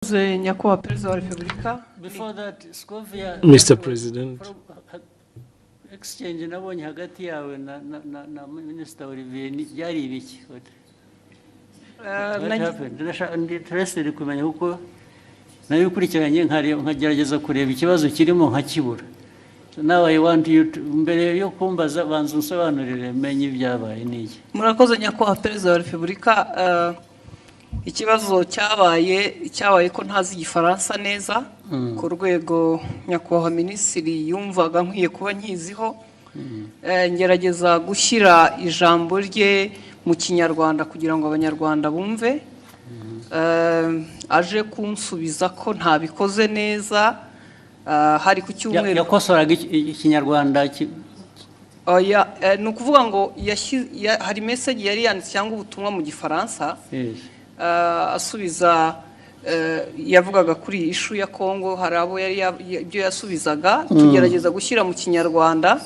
Murakoze, Nyakubahwa Perezida wa Repubulika. Before that, Scovia. Mr. President. Exchange nabonye hagati yawe na Minister Olivier byari ibiki? What happened? Ndi interested kumenya, kuko nabikurikiranye nkagerageza kureba ikibazo kirimo nkakibura. So now I want you to, mbere yo kumbaza, banza unsobanurire menye ibyabaye n'iki. Murakoze, Nyakubahwa Perezida wa Repubulika. Ikibazo cyabaye ko ntazi Igifaransa neza ku rwego Nyakubahwa Minisitiri yumvaga nkwiye kuba nkiziho. Ngerageza gushyira ijambo rye mu Kinyarwanda kugira ngo Abanyarwanda bumve. Aje kunsubiza ko ntabikoze neza, hari ku cyumweru. Yakosoraga Ikinyarwanda Oya, ni ukuvuga ngo hari message yari yanditse cyangwa ubutumwa mu Gifaransa. Asubiza, yavugaga kuri iyi issue ya Kongo, hari abo yari ibyo yasubizaga tugerageza gushyira mu Kinyarwanda.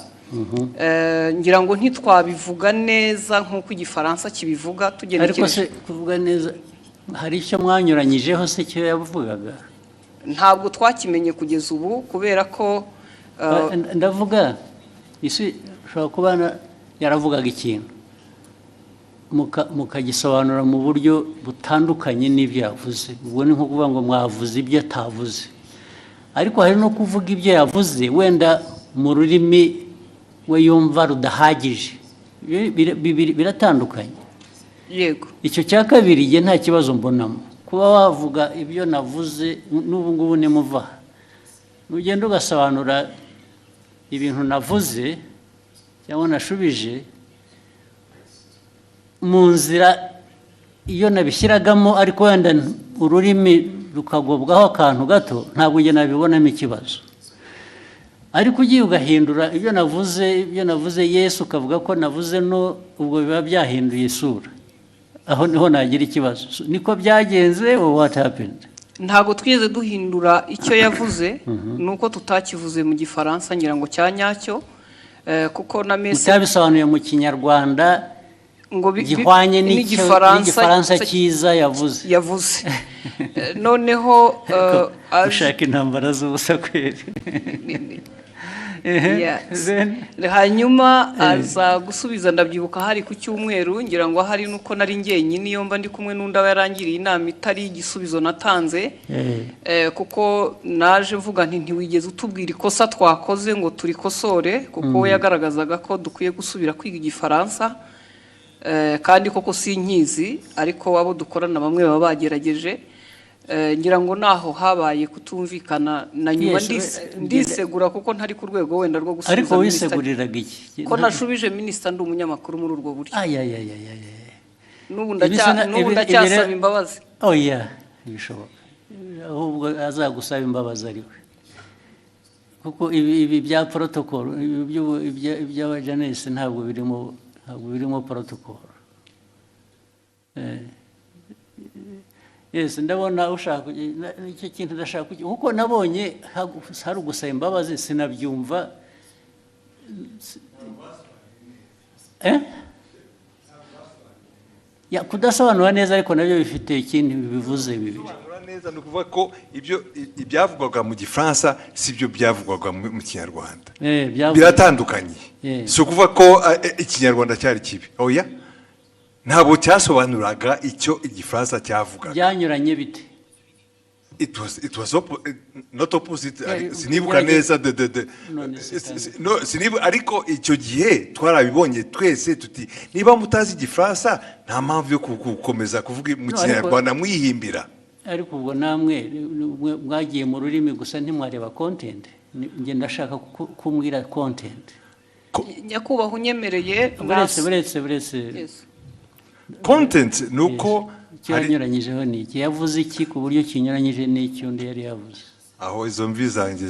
Ngira ngo ntitwabivuga neza nk'uko Igifaransa kibivuga Ariko tugenekereje. se kuvuga neza, hari icyo mwanyuranyijeho se cyo yavugaga? Ntabwo twakimenye kugeza ubu kubera ko Ndavuga isi ushobora kuba yaravugaga ikintu mukagisobanura mu buryo butandukanye n'ibyo yavuze. Ubwo ni nko kuvuga ngo mwavuze ibyo atavuze, ariko hari no kuvuga ibyo yavuze wenda mu rurimi we yumva rudahagije. Biratandukanye. Yego. Icyo cya kabiri njye nta kibazo mbonamo kuba wavuga ibyo navuze. N'ubu ngubu nimuva aha, nugenda ugasobanura ibintu navuze cyangwa nashubije mu nzira iyo nabishyiragamo, ariko wenda ururimi rukagobwaho akantu gato, ntabwo njye nabibonamo ikibazo. Ariko ugiye ugahindura ibyo navuze yes, ukavuga ko navuze no, ubwo biba byahinduye isura. Aho niho nagira ikibazo. So, niko byagenze or what happened? Ntabwo twigeze duhindura icyo yavuze, ni uko tutakivuze mu Gifaransa ngira ngo cya nyacyo, kuko na message Mutabisobanuye mu Kinyarwanda ngo gihwanye n'Igifaransa n'Igifaransa cyiza yavuze. Yavuze. Noneho Ushaka intambara z'ubusa kweri. Yes. Then Hanyuma aza gusubiza, ndabyibuka hari ku cyumweru, ngira ngo ahari nuko nari njyenyine, iyo mba ndi kumwe n'undi aba yarangiriye inama itari igisubizo natanze. Kuko naje mvuga nti: "Ntiwigeze utubwira ikosa twakoze ngo turikosore," kuko we yagaragazaga ko dukwiye gusubira kwiga Igifaransa. Kandi koko sinkizi, ariko abo dukorana bamwe baba bagerageje. Ngira ngo naho habaye kutumvikana na nyuma. Yes, Ndisegura kuko ntari ku rwego wenda rwo gusubiza Ariko minisita. wiseguriraga iki? Ko nashubije minisita ndi umunyamakuru muri urwo buryo. Ayayayayaya. N'ubu Ibi n'ubu ibi ndacyasaba imbabazi. Oya, ntibishoboka. Ahubwo azagusaba imbabazi ari we, kuko ibi bya protocol, ibi iby'abajanesi ntabwo birimo protocol. Yes, ndabona ushaka icyo kintu ndashaka kuko nabonye hari ugusaba imbabazi sinabyumva. Eh? Ya, kudasobanura neza ariko nabyo bifite ikindi bivuze bibiri. Gusobanura neza ni ukuvuga ko ibyo ibyavugwaga mu Gifaransa si byo byavugwaga mu Kinyarwanda. Biratandukanye. Si ukuvuga ko Ikinyarwanda cyari kibi, oya, ntabwo cyasobanuraga icyo Igifaransa cyavugaga. Byanyuranye bite? It was not opposite. Sinibuka neza de None se kandi. No, sinibuka, ariko icyo gihe twarabibonye twese tuti: "Niba mutazi Igifaransa, nta mpamvu yo gukomeza kuvuga mu No, Kinyarwanda mwihimbira." Ariko ubwo namwe mwagiye mu rurimi gusa, ntimwareba content. Njye ndashaka kumbwira content. Nyakubahwa, unyemereye Buretse, buretse, buretse. Yes. Content ni uko Icyo hari yanyuranyijeho ni iki? Yavuze iki ku buryo kinyuranyije n'icyo undi yari yavuze? Aho izo mvi zanjye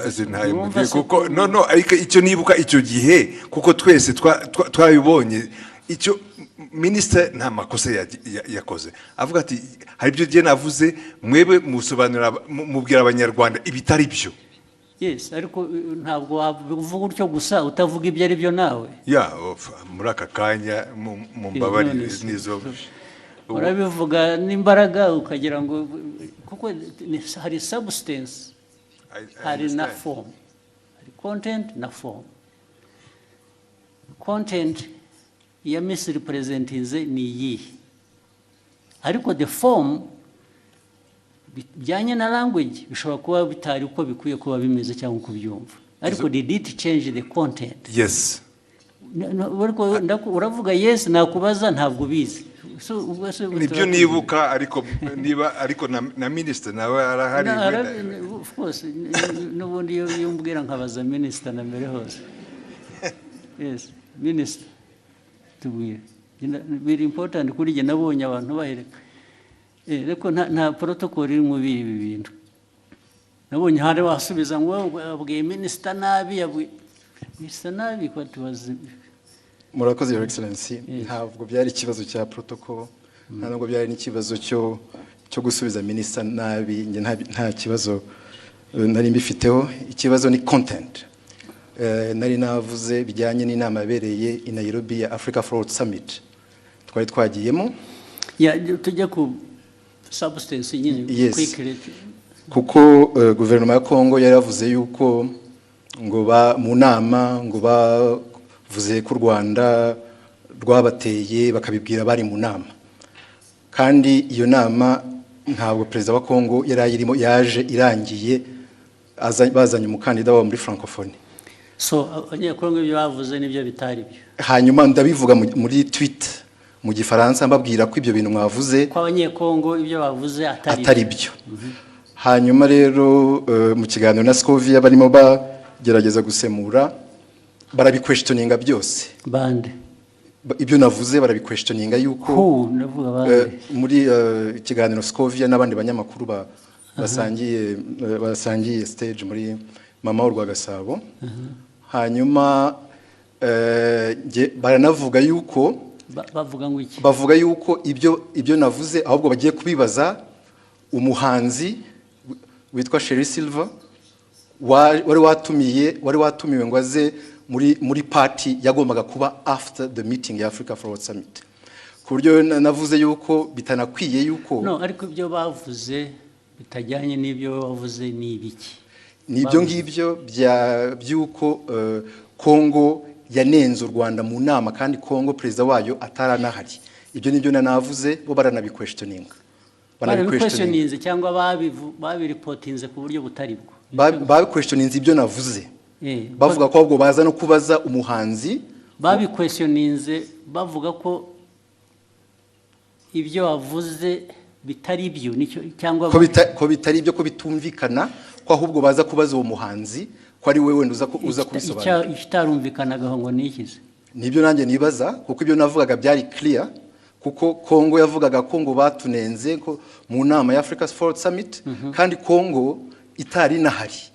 zintaye mu Numva gihe se kuko no, ariko icyo nibuka icyo gihe, kuko twese twabibonye, icyo minisitiri nta makosa yakoze, avuga ati: "Hari ibyo gihe navuze, mwebwe musobanurira mubwira Abanyarwanda ibitari byo." Yes, ariko ntabwo wavuga utyo gusa utavuga ibyo ari byo nawe. Ya, muri aka kanya mu mbabarire. None se nizo Urabivuga n'imbaraga ukagira ngo kuko hari substance, I hari na understand. form, hari content na form. Content ya misrepresentinze ni iyihe? Ariko the form bijyanye na language bishobora kuba bitari uko bikwiye kuba bimeze cyangwa uko ubyumva, ariko did it change the content? Yes. Ariko uravuga yes, nakubaza ntabwo ubizi. So, ubwo se Nibyo nibuka, ariko niba ariko na minisitiri nawe arahari. Of course, n'ubundi iyo umbwira nkabaza minisita na mbere hose. Yes, minisita, tubwire. Biri important kuri jye. Nabonye abantu bahereka. Ariko nta protocol iri muri ibi bintu. Nabonye hari wasubiza ngo abwiye minisita nabi, yabwiye minisita nabi, ko tubazi. Murakoze, Your Excellency. Yes. Ntabwo byari ikibazo cya protocol, nta nubwo byari n'ikibazo cyo gusubiza minisita nabi. Njye nta kibazo nari mbifiteho. Ikibazo ni content. Nari navuze bijyanye n'inama yabereye i Nairobi ya Africa Forward Summit twari twagiyemo. Ya, tujya ku substance nyine. Yes. Quickly. Kuko guverinoma ya Kongo yari yavuze yuko ngo ba mu nama ngo bavuze ko u Rwanda rwabateye, bakabibwira bari mu nama, kandi iyo nama ntabwo perezida wa Kongo yari ayirimo, yaje irangiye, bazanye umukandida wabo muri Francophonie. So Abanyekongo ibyo bavuze nibyo bitari byo? Hanyuma ndabivuga muri tweet mu Gifaransa, mbabwira ko ibyo bintu mwavuze ko Abanyekongo ibyo bavuze atari atari byo. Hanyuma rero mu kiganiro na Scovia barimo bagerageza gusemura, barabiquestioninga byose. Bande? Ibyo navuze barabiquestioninga yuko Who? Ndavuga bande? Muri ikiganiro Scovia n'abandi banyamakuru basangiye stage muri Mama Urwagasabo. Hanyuma baranavuga yuko Bavuga ngo iki? Bavuga yuko ibyo navuze ahubwo bagiye kubibaza umuhanzi witwa Sherrie Silver wari watumiwe ngo aze muri party yagombaga kuba after the meeting ya Africa Forward Summit, ku buryo navuze yuko bitanakwiye yuko No, ariko ibyo bavuze bitajyanye n'ibyo bavuze ni ibiki? Ni ibyo ngibyo by'uko Kongo yanenze u Rwanda mu nama, kandi Kongo perezida wayo ataranahari. Ibyo nibyo nanavuze, bo baranabiquestioninga. Barabiquestioninze cyangwa babireportinze ku buryo butari bwo? Babiquestioninze ibyo navuze, bavuga ko ahubwo baza no kubaza umuhanzi. Babiquestioninze bavuga ko ibyo wavuze bitari byo, nicyo cyangwa? Ko bitari ibyo, ko bitumvikana, ko ahubwo baza kubaza uwo muhanzi, ko ari we wenda uza kubisobanura. Ikitarumvikanagaho ngo ni ikize? Nibyo nanjye nibaza, kuko ibyo navugaga byari clear, kuko Kongo yavugaga ko ngo batunenze ko mu nama ya Africa Forward Summit, kandi Kongo itari inahari,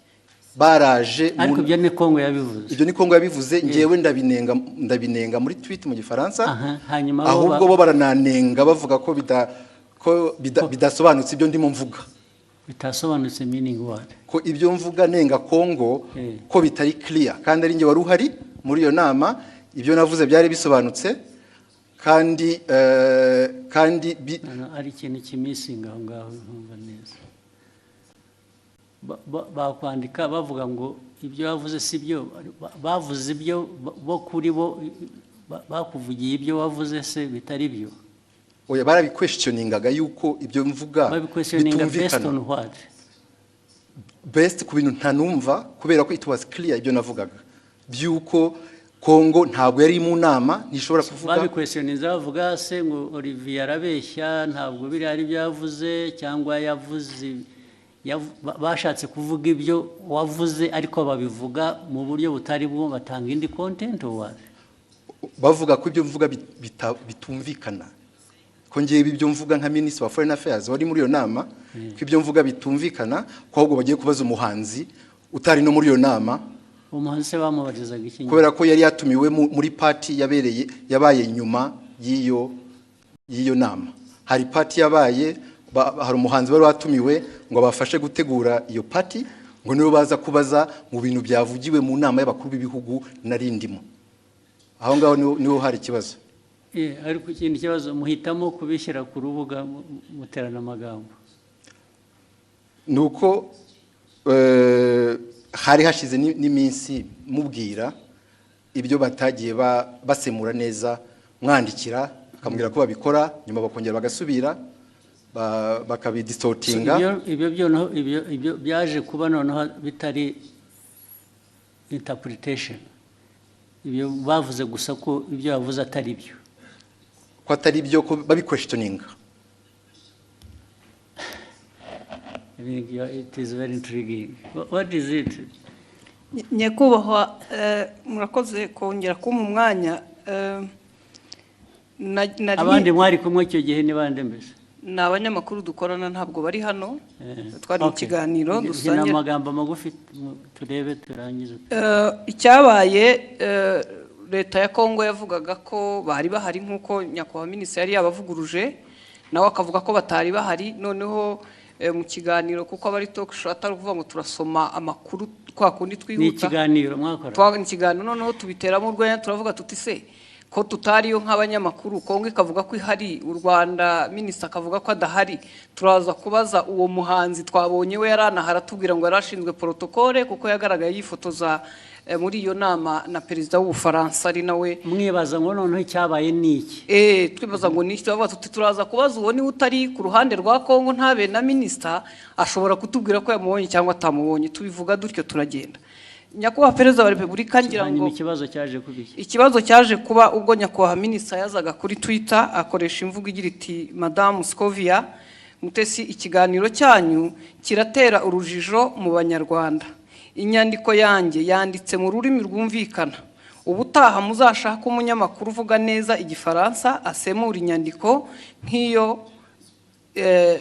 baraje Ariko ibyo ni Kongo yabivuze? Ibyo ni Kongo yabivuze, ngewe ndabinenga muri tweet mu Gifaransa. Aha, hanyuma bo Ahubwo bo barananenga, bavuga ko bidasobanutse ibyo ndimo mvuga. Bitasobanutse meaning what? Ko ibyo mvuga nenga Kongo ko bitari clear, kandi ari njye wari uhari muri iyo nama. Ibyo navuze byari bisobanutse, kandi No, ari ikintu kimissinga aho ngaho ntumva neza. Bakwandika bavuga ngo ibyo bavuze si byo, bavuze ibyo bo kuri bo bakuvugiye ibyo wavuze se bitari byo? Oya, barabiquestioningaga yuko ibyo mvuga Babiquestioninga based bitumvikana. on what? Based ku bintu ntanumva, kubera ko it was clear ibyo navugaga by'uko Kongo ntabwo yari mu nama, ntishobora kuvuga. Babiquestioninze bavuga se ngo Olivier arabeshya, ntabwo biriya ari byo yavuze, cyangwa yavuze bashatse kuvuga ibyo wavuze ariko babivuga mu buryo butari bwo, batanga indi content or what? Bavuga ko ibyo mvuga bitumvikana, ko ngewe ibyo mvuga nka minisitiri wa foreign affairs wari muri iyo nama, ko ibyo mvuga bitumvikana, ko ahubwo bagiye kubaza umuhanzi utari no muri iyo nama. Umuhanzi se bamubarizaga iki? Kubera ko yari yatumiwe muri party yabaye nyuma y'iyo nama. Hari party yabaye, hari umuhanzi wari watumiwe ngo abafashe gutegura iyo party, ngo nibo baza kubaza mu bintu byavugiwe mu nama y'abakuru b'ibihugu nari ndimo. Aho ngaho niho hari ikibazo. Ariko ikindi kibazo, muhitamo kubishyira ku rubuga muterana amagambo. Ni uko hari hashize n'iminsi mubwira ibyo batagiye basemura neza, mwandikira akamubwira ko babikora, nyuma bakongera bagasubira bakabidistortinga. Ibyo byo ibyo byaje kuba noneho bitari interpretation, ibyo bavuze gusa ko ibyo bavuze atari byo. Ko atari byo, ko babiquestioninga. I think it is very intriguing. What is it? Nyakubahwa, murakoze kongera kumpa umwanya. Abandi mwari kumwe icyo gihe ni bande mbese? Ni abanyamakuru dukorana, ntabwo bari hano. Twari mu kiganiro Ni dusangira. amagambo magufi, turebe turangize. Icyabaye, leta ya Kongo yavugaga ko bari bahari, nk'uko nyakubahwa minisitiri yari yabavuguruje, nawe akavuga ko batari bahari. Noneho mu kiganiro, kuko aba ari talk show, atari ukuvuga ngo turasoma amakuru kwa kundi Ni twihuta. ikiganiro mwakora. Ikiganiro, noneho tubiteramo urwenya, turavuga tuti: "Se ko tutariyo nk'abanyamakuru, Kongo ikavuga ko ihari, u Rwanda minisita akavuga ko adahari, turaza kubaza uwo muhanzi twabonye we yari anahari, atubwira ngo yari ashinzwe protocole, kuko yagaragaye yifotoza muri iyo nama na perezida w'Ubufaransa, ari nawe." Mwibaza ngo noneho icyabaye ni iki? Twibaza ngo ni iki, turavuga tuti: "Turaza kubaza uwo niwe utari ku ruhande rwa Kongo, ntabe na minisita, ashobora kutubwira ko yamubonye cyangwa atamubonye." Tubivuga dutyo, turagenda. Nyakubahwa Perezida wa Repubulika, ngira ngo Hanyuma ikibazo cyaje kuba iki? Ikibazo cyaje kuba ubwo nyakubahwa minisita yazaga kuri Twitter, akoresha imvugo igira iti: "Madamu Scovia Mutesi, ikiganiro cyanyu kiratera urujijo mu Banyarwanda. Inyandiko yanjye yanditse mu rurimi rwumvikana. Ubutaha muzashake umunyamakuru uvuga neza Igifaransa asemura inyandiko nk'iyo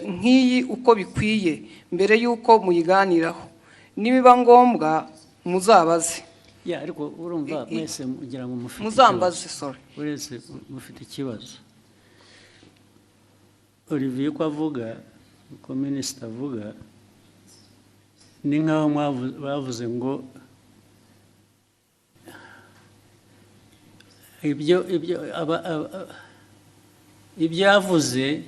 nk'iyi uko bikwiye mbere y'uko muyiganiraho. Nibiba ngombwa muzabaze." Ya, ariko urumva mwese mugira ngo mufite Muzambaze, ikibazo. Sorry. Uretse mufite ikibazo. Olivier uko avuga, uko minisita avuga, ni nk'aho bavuze ngo ibyo yavuze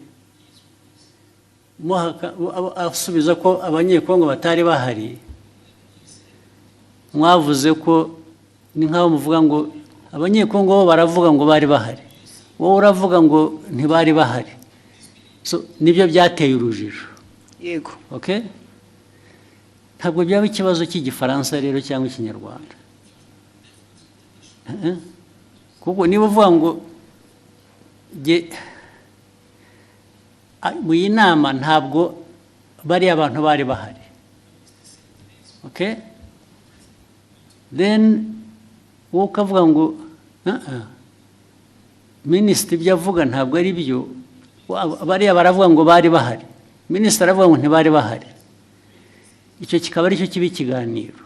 asubiza ko Abanyekongo batari bahari, mwavuze ko ni nk'aho muvuga ngo Abanyekongo bo baravuga ngo bari bahari, wowe uravuga ngo ntibari bahari. So, nibyo byateye urujijo. Yego. Okay, ntabwo byaba ikibazo cy'Igifaransa rero cyangwa Ikinyarwanda. Kuko niba uvuga ngo mu iyi nama ntabwo bariya abantu bari bahari, okay, then wowe ukavuga ngo "Ah, ah, minisitiri ibyo avuga ntabwo ari byo, bariya baravuga ngo bari bahari, minisitiri aravuga ngo ntibari bahari," icyo kikaba aricyo kiba ikiganiro,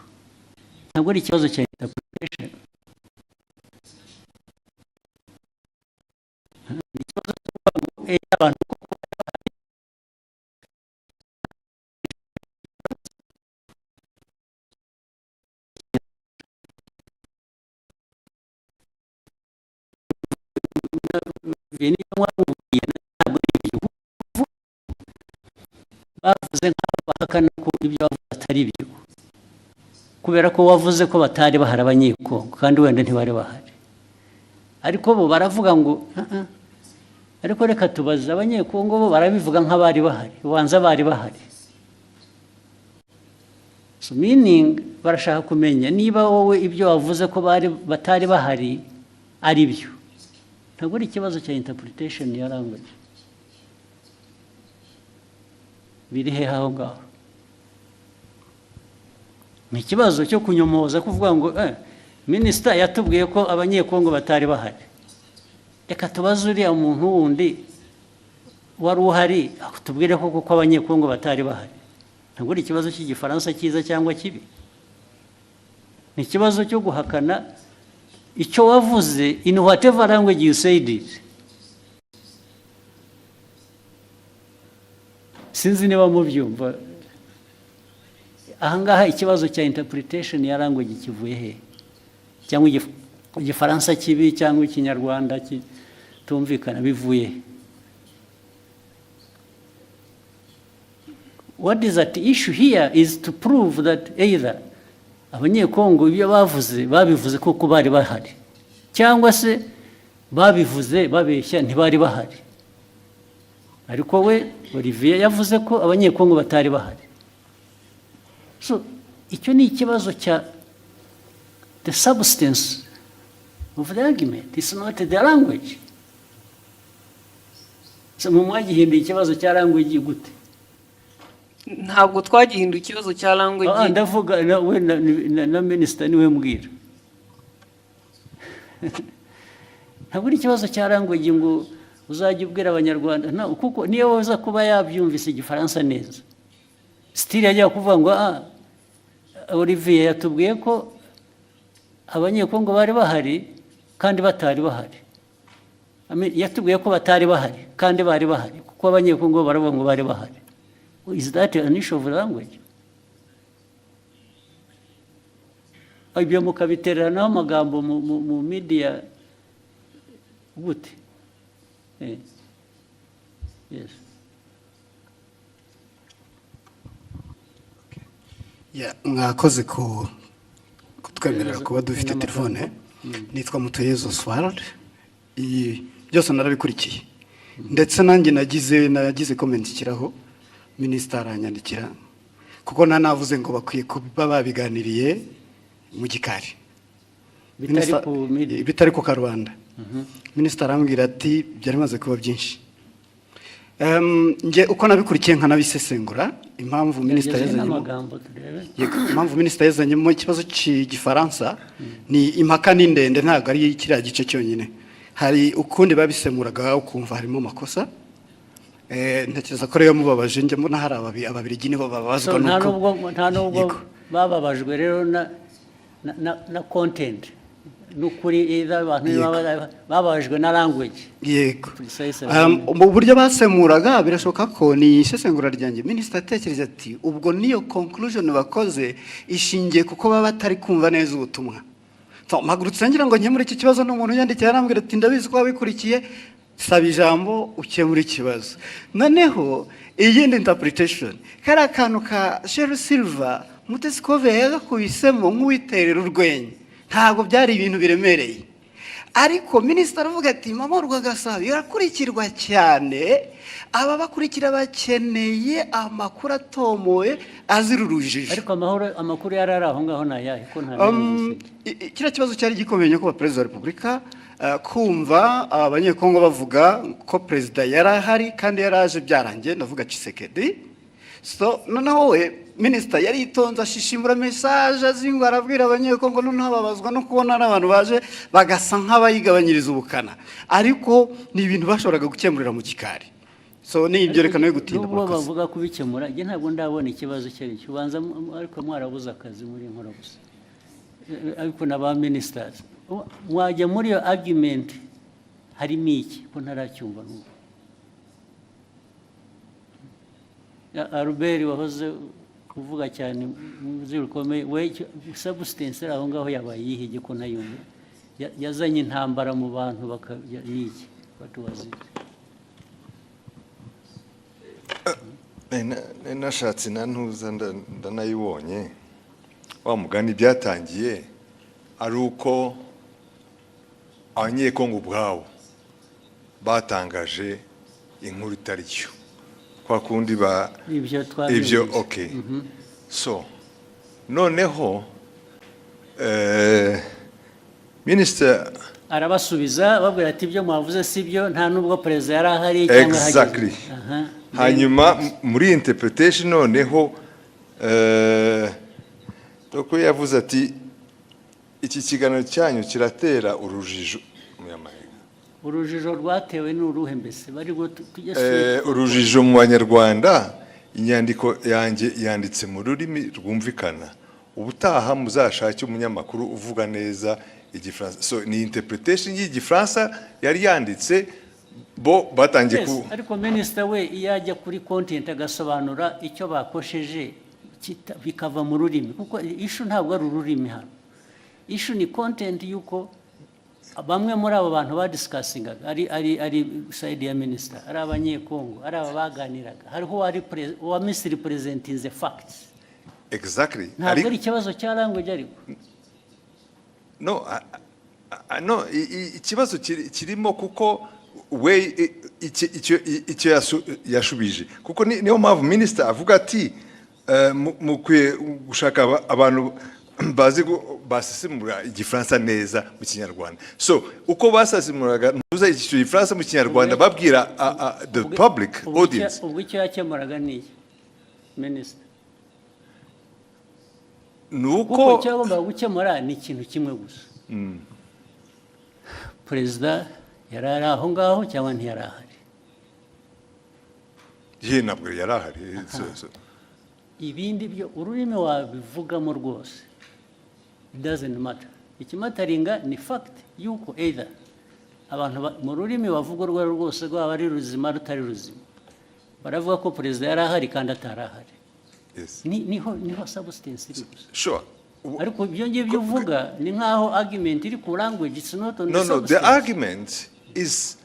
ntabwo ari ikibazo cya interpretation. Ni ikibazo cyo kuvuga ngo abantu koko bari bahari. Niba mwamubwiye ntabwo ari ibyo bavuze, nk'aho bahakana ko ibyo bavuze atari byo, kubera ko wavuze ko batari bahari Abanyekongo, kandi wenda ntibari bahari, ariko bo baravuga ngo "Ah, ah." Ariko reka tubaze Abanyekongo, bo barabivuga nk'abari bahari, ubanza bari bahari. So meaning barashaka kumenya niba wowe ibyo wavuze ko bari batari bahari ari byo. Ntabwo ari ikibazo cya interpretation ya language. Biri hehe aho ngaho? Ni ikibazo cyo kunyomoza, kuvuga ngo minisita yatubwiye ko Abanyekongo batari bahari, reka tubaze uriya muntu wundi wari uhari tubwire ko kuko Abanyekongo batari bahari. Ntabwo ari ikibazo cy'Igifaransa cyiza cyangwa kibi, ni ikibazo cyo guhakana icyo wavuze in whatever language you said it. Sinzi niba mubyumva. Ahangaha ikibazo cya interpretation ya language kivuye he, cyangwa Igifaransa kibi cyangwa Ikinyarwanda Bitumvikana bivuye he? What is at issue here is to prove that either Abanyekongo ibyo bavuze babivuze kuko bari bahari, cyangwa se babivuze babeshya, ntibari bahari. Ariko we Olivier yavuze ko Abanyekongo batari bahari. So icyo ni ikibazo cya the substance of the argument, it's not the language. So mu mwagihinduye ikibazo cya language gute? Ntabwo twagihinduye ikibazo cya language. Ah, ndavuga na, we na minisita niwe mbwira. Ntabwo ari ikibazo cya language ngo uzajya ubwira Abanyarwanda no, kuko niyo waza kuba yabyumvise Igifaransa neza, still yajya kuvuga ngo: "Ah, Olivier yatubwiye ko Abanyekongo bari bahari kandi batari bahari." I mean, yatubwiye ko batari bahari kandi bari bahari, kuko Abanyekongo baravuga ngo bari bahari. Is that an issue of language? Ibyo mukabitereranaho amagambo mu media gute? Yes. Yeah, mwakoze ku kutwemerera kuba dufite telefone. Nitwa Mutuyezo Oswald. Iyi byose narabikurikiye, ndetse nanjye nagize comment ikiraho, minisita aranyandikira, kuko nanavuze ngo bakwiye kuba babiganiriye mu gikari bitari ku media. Bitari ku karubanda. Minisita arambwira ati byari bimaze kuba byinshi. Njye uko nabikurikiye nkanabisesengura, impamvu minisita Gerageza yazanyemo n'amagambo turebe. Yego, impamvu minisita yazanyemo ikibazo cy'Igifaransa ni impaka, ni ndende, ntabwo ari kiriya gice cyonyine. Hari ukundi babisemuraga ukumva harimo amakosa. Ntekereza ko rero mubabaje, njye mbona hari Ababirigi nibo bababazwa So, nta nuko nubwo Yego. bababajwe rero na content n'ukuri, either abantu bababajwe na language. Yego. Precisely. Mu buryo basemuraga, birashoboka ko ni isesengura ryanjye, minisita atekereza ati ubwo niyo conclusion bakoze ishingiye kuko baba batari kumva neza ubutumwa. So, mpagurutse ngira ngo nkemure iki kibazo, n'umuntu yandikiye arambwira ati ndabizi ko wabikurikiye, saba ijambo ukemure ikibazo. Noneho iyindi interpretation, kariya kantu ka Sherrie Silver, Mutesi Scovia yagakubisemo nk'uwiterera urwenya, ntabwo byari ibintu biremereye. Ariko minisitiri aravuga ati Mama Urwagasabo irakurikirwa cyane, aba bakurikira bakeneye amakuru atomoye azira urujijo. Ariko amahoro, amakuru yari ari aho ngaho ni ayahe, ko nta numvise? Kiriya kibazo cyari gikomeye, nyakubahwa Perezida wa Repubulika, kumva Abanyekongo bavuga ko perezida yari ahari kandi yari aje byarangiye, ndavuga Tshisekedi. So noneho we minisita yari yitonze, ashishimura message azingwa, arabwira Abanyekongo, noneho babazwa no kubona ari abantu baje bagasa nk'abayigabanyiriza ubukana, ariko ni ibintu bashoboraga gukemurira mu gikari. So ni ibyo, reka nawe gutinda. Nubwo Murakoze. bavuga kubikemura, njye ntabwo ndabona ikibazo icyo ari cyo. Ubanza ariko mwarabuze akazi muri nkora gusa. Ariko na ba ministers mwajya muri iyo argument, harimo iki ko ntaracyumva n'ubu? Albert wahoze uvuga cyane mu buzima rukomeye, we substance iri aho ngaho yabaye iyihe ko ntayumva? Yazanye intambara mu bantu ni iki? What was it? Nari nashatse na ntuza ndanayibonye. Wa mugani byatangiye ari uko Abanyekongo ubwabo batangaje inkuru itari yo, kwa kundi ba Ibyo ibyo. Twabyumvise. Okay, so noneho minisita arabasubiza, babwira ati ibyo mwavuze si byo, nta nubwo perezida yari ahari cyangwa ahageze. Exactly. Hanyuma muri interpretation noneho doko yavuze ati iki kiganiro cyanyu kiratera urujijo Umunyamahanga. Urujijo rwatewe n'uruhe mbese bari ngo tujye Urujijo mu Banyarwanda, inyandiko yanjye yanditse mu rurimi rwumvikana, ubutaha muzashake umunyamakuru uvuga neza Igifaransa. So ni interpretation y'Igifaransa yari yanditse, bo batangiye Yes, ku ariko minisita we iyo ajya kuri content agasobanura icyo bakosheje, bikava mu rurimi, kuko issue ntabwo ari ururimi hano, issue ni content y'uko Bamwe muri abo bantu badiscussingaga, ari side ya minisita, ari Abanyekongo, ari aba baganiraga, hariho uwari uwa misrepresentinze fact. Ntabwo ari ikibazo cya language, ariko No, no, ikibazo kirimo kuko we icyo yashubije, kuko niyo mpamvu minisita avuga ati mukwiye gushaka abantu bazi basesemura Igifaransa neza mu Kinyarwanda. So uko basesemuraga ntuza icyo Gifaransa mu Kinyarwanda, babwira the public audience. Ubwo icyo yakemuraga ni iki, minisita? Ni Kuko uko icyo yagombaga gukemura ni ikintu kimwe gusa: perezida yari ari aho ngaho cyangwa ntiyari ahari? Ye, ntabwo yari ahari. So. Ibindi byo, ururimi wabivugamo rwose, it doesn't matter. Ikimatteringa ni fact yuko either abantu mu rurimi bavuga urwo ari rwo rwose, rwaba ari ruzima, rutari ruzima, baravuga ko perezida yari ahari kandi atari ahari. Niho substance iri gusa. Ariko ibyo ngibyo uvuga ni nk'aho argument iri ku language. It's not on No, the no, the substance. argument is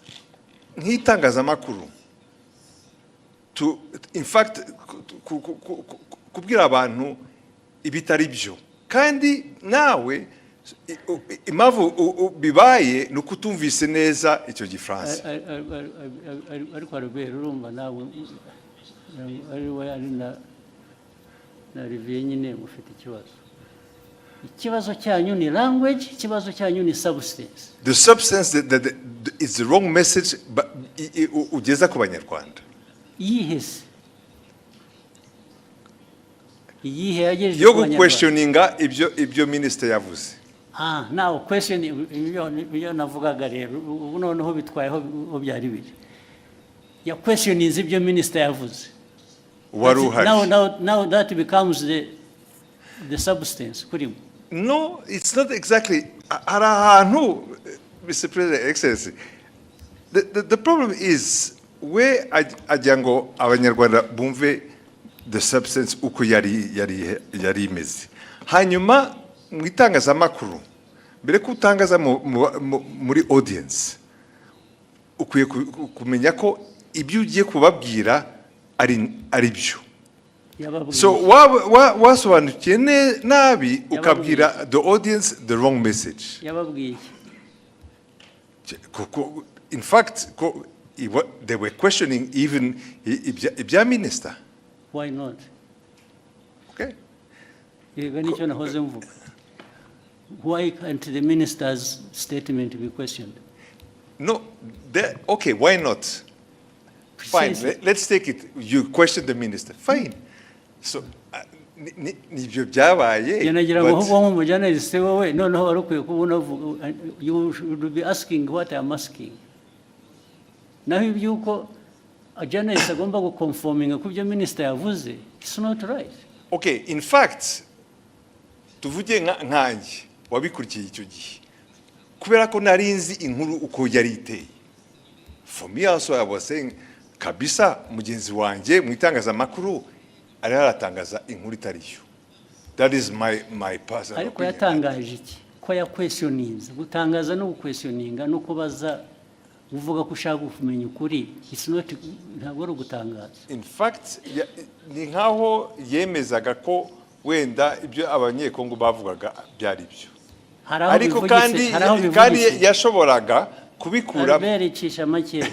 nk'itangazamakuru to, in fact, kubwira abantu ibitari byo, kandi nawe impamvu bibaye ni uko utumvise neza icyo Gifaransa. Ariko Albert, urumva nawe ari we, ari na Olivier nyine, mufite ikibazo. Ikibazo cyanyu ni language, ikibazo cyanyu ni substance. The substance that is the wrong message, but ugeza ku Banyarwanda. Iyihe se? Iyihe yagejeje Yo ku Banyarwanda? Guquestioninga ibyo minisitiri yavuze. Ah, now question, ibyo navugaga rero ubu noneho bitwaye aho byari biri. Ya questioning ibyo minisitiri yavuze. Wari uhari. Now that becomes the substance kuri mwe. No, it's not exactly. Hari ahantu, Mr. President, Excellency, the problem is we agira ngo Abanyarwanda bumve the substance uko yari imeze. Hanyuma mu itangazamakuru, mbere ko utangaza muri audience, ukwiye kumenya ko ibyo ugiye kubabwira ari byo. Yababwiye. So wasobanukiye nabi, ukabwira the audience the wrong message. Yababwiye iki? Kuko in fact they were questioning even ibya minister. Why not? Okay. Yego, nicyo nahoze mvuga. Why can't the minister's statement be questioned? No, okay, why not? Fine. Precisely. Let's take it you question the minister, fine. So nibyo byabaye. Njye nagira ngo ahubwo nk'umujournalist wowe noneho wari ukwiye kuba unavuga, you should be asking what I am asking. Naho iby'uko a journalist agomba guconforminga ku byo minister yavuze, it's not right. Okay, in fact, tuvuge nkanjye wabikurikiye icyo gihe, kubera ko nari nzi inkuru uko yari iteye, for me also I was saying kabisa mugenzi wanjye mu itangazamakuru ariho aratangaza inkuru itari yo. That is my personal Ariko opinion. yatangaje iki? Ko yaquestioninze. Gutangaza no guquestioninga no kubaza uvuga ko ushaka kumenya ukuri, it's not, ntabwo ari ugutangaza. In fact, ni nkaho yemezaga ko wenda ibyo Abanyekongo bavugaga byari byo. Hari aho Ariko bivugitse, kandi hari aho kandi bivugitse. yashoboraga kubikura. Albert, icisha make.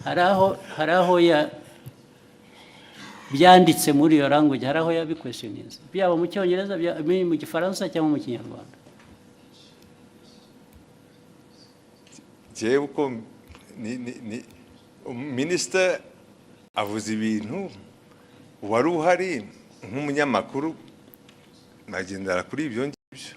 Hari aho ya byanditse muri iyo language, hari aho yabiquestioninze, byaba mu Cyongereza, byaba mu Gifaransa cyangwa mu Kinyarwanda? Jewe uko ni minisita avuze ibintu, wari uhari nk'umunyamakuru, nagendera kuri ibyo ngibyo.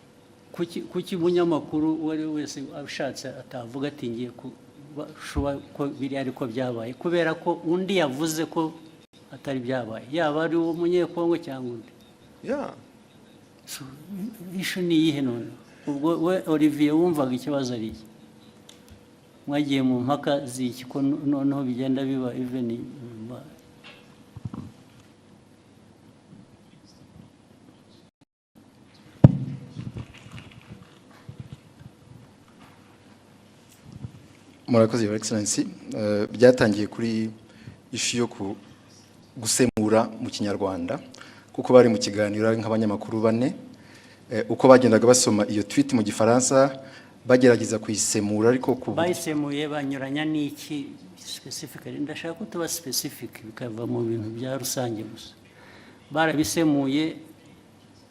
Kuki umunyamakuru uwo ari we wese ashatse atavuga ati ngiye kuba ko biri ariko byabaye, kubera ko undi yavuze ko atari byabaye, yaba ari uwo Munyekongo cyangwa undi? Yeah. So, issue ni iyihe none? Ubwo we Olivier wumvaga ikibazo ari iki? Mwagiye mu mpaka z'iki, ko noneho bigenda biba even nyuma? Murakoze, Your Excellency. Byatangiye kuri issue yo gusemura mu Kinyarwanda, kuko bari mu kiganiro ari nk'abanyamakuru bane. Uko bagendaga basoma iyo tweet mu Gifaransa, bagerageza kuyisemura, ariko ku Bayisemuye banyuranya n'iki specifically? Ndashaka ko tuba specific, bikava mu bintu bya rusange gusa. Barabisemuye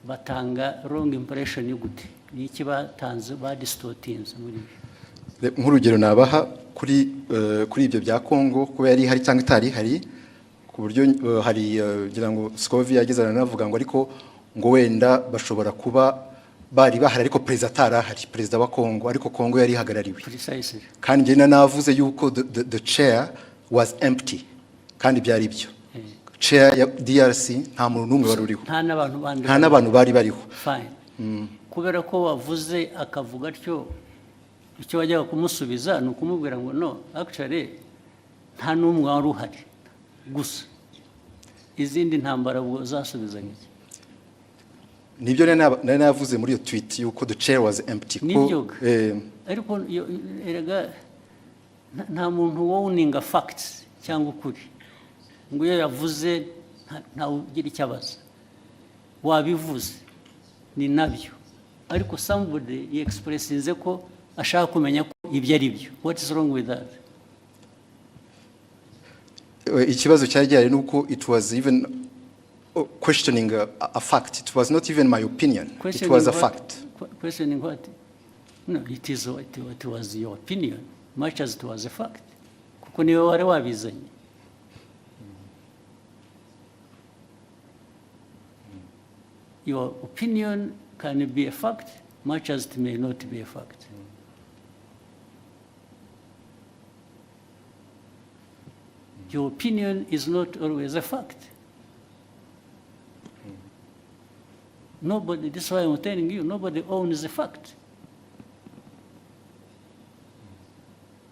batanga wrong impression gute? Ni iki batanze badistortinze muri byo? Nk'urugero nabaha kuri ibyo bya Congo, kuba yari ihari cyangwa itari ihari, ku buryo hari ngira ngo Scovia yageze aranavuga ngo ariko ngo wenda bashobora kuba bari bahari ariko perezida atari ahari, perezida wa Congo, ariko Congo yari ihagarariwe. Precisely. Kandi njye navuze yuko the chair was empty, kandi byari byo. Chair ya DRC nta muntu n'umwe wari uriho. Nta n'abantu bandi? Nta n'abantu bari bariho. Fine. Kubera ko wavuze akavuga atyo, icyo wajyaga kumusubiza ni ukumubwira ngo no, actually nta n'umwe wari uhari gusa. Izindi ntambara ubwo zasubizaga iki? Nibyo nari navuze muri iyo tweet, yuko the chair was empty ko Nibyo. Ariko erega nta muntu wowninga facts cyangwa ukuri ngo iyo yavuze ntawe ugira icyo abaza. Wabivuze, ni nabyo, ariko somebody yexpressinze ko ashaka kumenya ko ibyo ari byo. What is wrong with that? Ikibazo cyari gihari ni uko it was even questioning a fact. It was not even my opinion, it Questioning was a what? fact. Questioning what? No, it is what was your opinion much as it was a fact, kuko niwe wari wabizanye. Your opinion can be a fact much as it may not be a fact. Your opinion is not always a fact. Nobody, this is why I'm telling you, nobody owns a fact.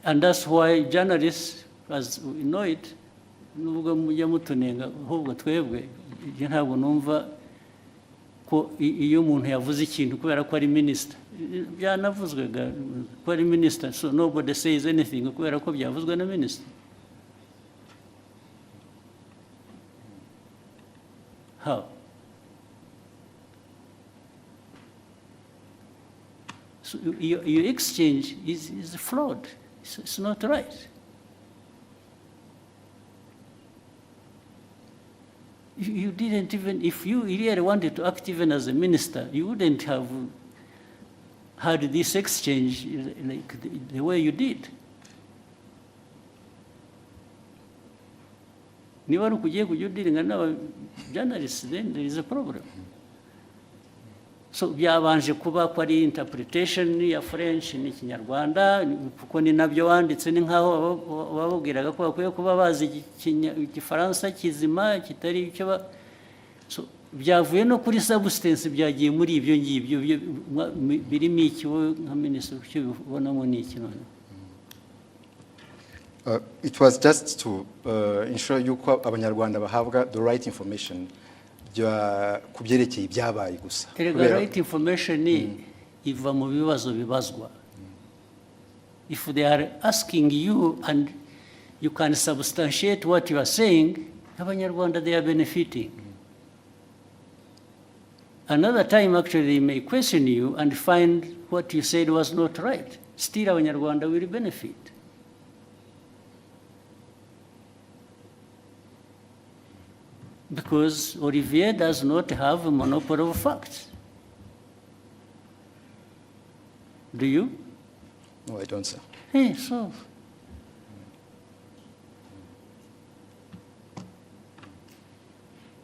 And that's why journalists, as we know it, nubwo mujya mutunenga, ahubwo twebwe ibyo ntabwo numva ko iyo umuntu yavuze ikintu kubera ko ari minisita, byanavuzwe ko ari minisita, so nobody says anything kubera ko byavuzwe na minisita. How? So your exchange is flawed. It's not right. You didn't even, if you really wanted to act even as a minister, you wouldn't have had this exchange like the way you did. Niba ari ukugiye kujya udealinga n'aba journalists, then there is a problem. So byabanje kuba ko ari interpretation ya French n'Ikinyarwanda, kuko ni nabyo wanditse, ni nkaho bababwiraga ko bakwiye kuba bazi Igifaransa kizima kitari icyo ba. So byavuye no kuri substance, byagiye muri ibyo ngibyo birimo iki? Wowe nka minisitiri, icyo ubonamo ni iki none? It was just to ensure yuko Abanyarwanda bahabwa the right information ku byerekeye ibyabaye gusa. Erega right information iva mu bibazo bibazwa. If they are asking you and you can substantiate what you are saying, Abanyarwanda, they are benefiting. Another time, actually, they may question you and find what you said was not right. Still, Abanyarwanda will benefit. Because Olivier does not have a monopoly of facts. Do you? No, I don't, sir. Hey, so.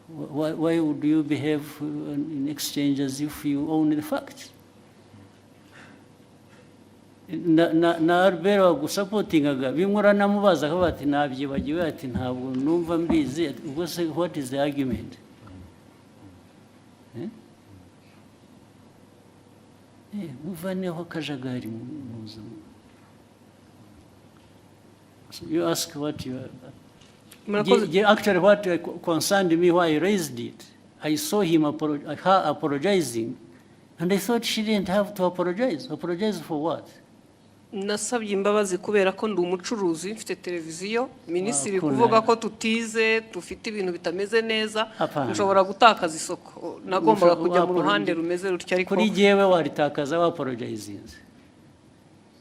Why would you behave in exchange as if you own the facts? Na Albert wagusupportingaga, bimwe uranamubaza akavuga ati nabyibagiwe, ati ntabwo numva mbizi. Ubwo se what is the argument? Eh? Muvaneho akajagari mu buzima. So you ask what you are. Murakoze. Actually, what concerned me, why I raised it, I saw her apologizing, and I thought she didn't have to apologize. Apologize for what? Nasabye imbabazi kubera ko ndi umucuruzi, mfite televiziyo. Minisitiri Wakunda. kuvuga ko tutize, dufite ibintu bitameze neza, Hapana. nshobora gutakaza isoko. Nagombaga kujya mu ruhande rumeze rutyo, ariko Kuri jyewe waritakaza wapologizinze.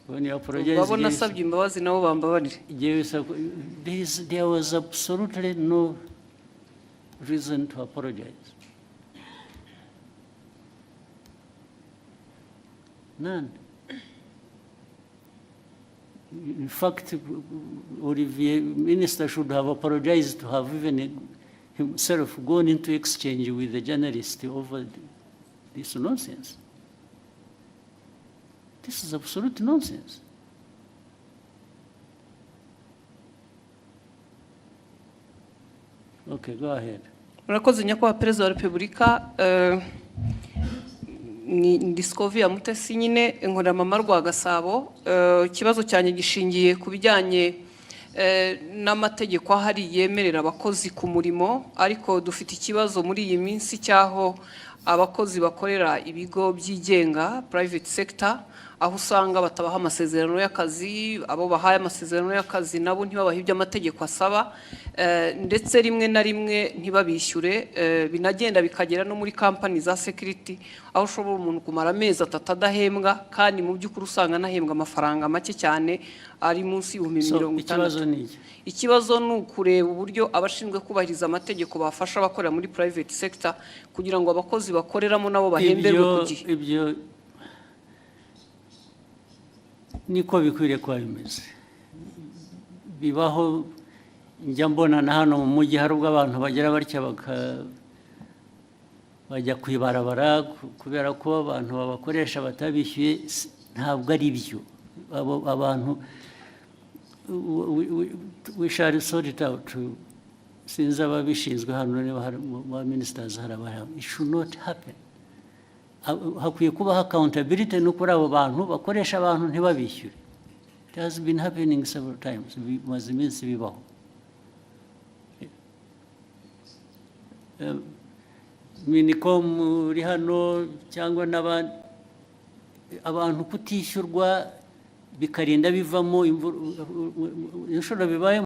When you apologize, babo nasabye imbabazi nabo bambabarire. Jyewe there was absolutely no reason to apologize. None. In fact, Olivier, minister should have apologized to have even himself gone into exchange with the journalist over this nonsense. This is absolute nonsense. Okay, go ahead. Murakoze, Nyakubahwa Perezida wa Repubulika. Ni Discovery Mutesi nyine, nkorera Mama rwa Gasabo. Ikibazo cyanjye gishingiye ku bijyanye n'amategeko ahari yemerera abakozi ku murimo, ariko dufite ikibazo muri iyi minsi cy'aho abakozi bakorera ibigo byigenga, private sector, aho usanga batabaha amasezerano y'akazi, abo bahaye amasezerano y'akazi nabo ntibabahe ibyo amategeko asaba, ndetse rimwe na rimwe ntibabishyure, binagenda bikagera no muri kampani za security, aho ushobora umuntu kumara amezi 3 adahembwa, kandi mu by'ukuri usanga anahembwa amafaranga make cyane ari munsi y'ibihumbi So, mirongo ikibazo itandatu. ni iki? Ikibazo ni ukureba uburyo abashinzwe kubahiriza amategeko bafasha abakorera muri private sector kugira ngo abakozi bakoreramo nabo bahemberwe ku gihe. Ibyo niko bikwiriye kuba bimeze. Bibaho, njya mbona na hano mu mujyi hari ubwo abantu bagira batya bajya ku ibarabara kubera ko abantu babakoresha batabishyuye. Ntabwo ari byo. Abo abantu we shall sort it out. Sinzi ababishinzwe hano niba hari mu ba ministers, hari abahari. It should not happen. Hakwiye kubaho accountability no kuri abo bantu bakoresha abantu ntibabishyure. It has been happening several times, bimaze iminsi bibaho. Minicom uri hano cyangwa n'abandi, abantu kutishyurwa bikarinda bivamo inshuro bibaye.